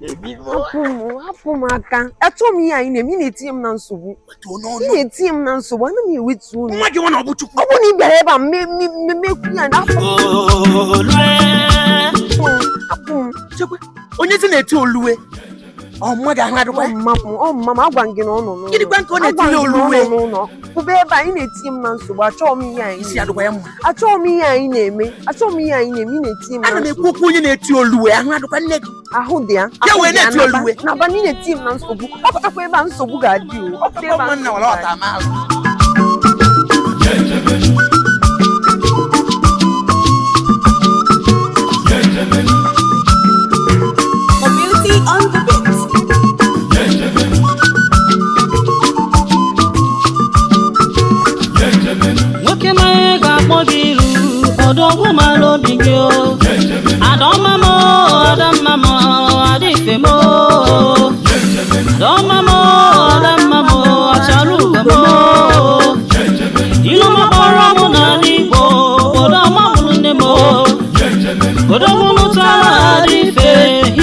Hapụ m, hapụ m aka. Achọghị m ihe anyị na-eme. Ị na-etinye m na nsogbu. Ị na-etinye m na nsogbu. Ana m ewetu unu. Nwa gị nwa na ọ bụ Chukwu. Ọ bụrụ na ị bịara ebe a mmekwu ya, hapụ m, hapụ m. Chekwe, onye si na-eti oluwe, ọ mma gị ahụ adịkwa Ọ mma m, ọ mma m. Agwa m gị na ọ nọ n'ụlọ. Gịnịkwa nke ọ Agwa na-etili m gị na ọ oluwe? nọ n'ụlọ. Kwụba ebe a, ị na-etinye m na nsogbu. Achọghị m ihe anyị Isi na-eme. adịkwa ya mma. Achọghị m ihe anyị na-eme. Achọghị m ihe anyị na-eme. Ị na-etinye m na Ana m ekwu nsogbu. okwu onye na-eti oluwe, ahụ adịkwa nne gị? Ahụ dị ya. Ya Ahụ wee dị ya. na-eti Naba oluwe. naba na ị na-etinye m na nsogbu. Ọ pụtakwa ebe a, nsogbu ga-adị o. Ọ pụta ebe a, Nwanna nsogbu wara ga-adị. ọta ama alụ. Mobility on the beat. Nwoke mara ga-akpọ gị ilu ọdọgwụ mara obi gị o. Adọma m, adamma m, adịfe m. Adọma m, adamma m, achara ugo m. Ilu makpọrọ m n'ala Igbo, obodo ọma mụrụ nne m. Odogwu mụtara adịfe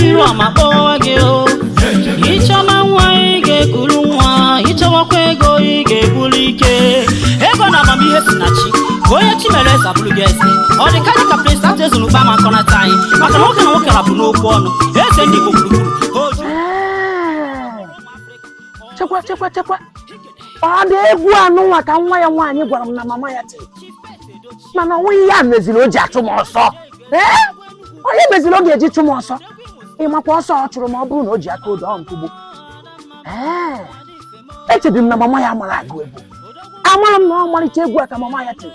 iru ọma kpọwa gị o. Ịchọma nwa, ị ga-ekuru nwa. Ịchọwakwa ego, ị ga-eburu ike ego na amamihe si na chi ka onye chi mere eze abụrụ gị eze. Ọ dị ka dịka Prince Ezunukpa ma akọnata anyị, maka na nwoke na nwoke rabụ n'okwu ọnụ. Eze ndị Igbo gburugburu oju. Chekwa, chekwa, chekwa. Ọ dị egwu anụnwa ka nwa ya nwaanyị gwara m na mama ya tiri, mana ọ nweghị ya meziri o ji achụ m ọsọ. Ee, onye meziri ọ ga-eji chụ m ọsọ? Ịmakwa ọsọ ọ chụrụ m, ọ bụrụ na o ji aka odo ọ nkugbu. Ee, echebi m na mama ya mara agụ egwu. Amara m na ọ malite egwu a ka mama ya tiri,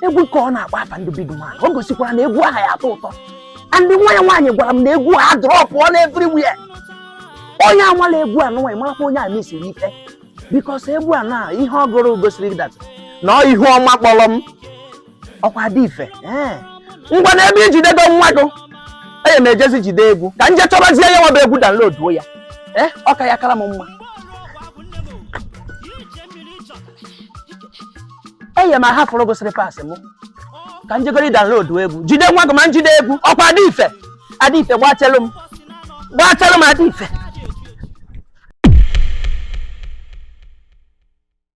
egwu ka ọ na-agba afa ndị big man. O gosikwara na egwu aha ya atọ ụtọ. Andị nwa ya nwaanyị gwara m na egwu ha drop na everywhere. Onye amala egwu a nụnwa, marakwa onye a mesiri ife, because egwu a na ihe ọ gụrụ gosiri that na ọ ihu ọma kpọrọ m ọkwa dị ife. Ee, ngwa, na ebe ijidego nwa gị, enye m ejezi jide egwu ka nje chọbazie ya nwebe egwu, downloaduo ya. Ee, ọ ka ya kara m mma. Enye m ahafụrụ gosiri pasị mụ ka njegori download egwu, jide nwa gị ma njide egwu. Ọkwa adị ife, adị ife, gbachelụ m, gbachelụ m, adị ife.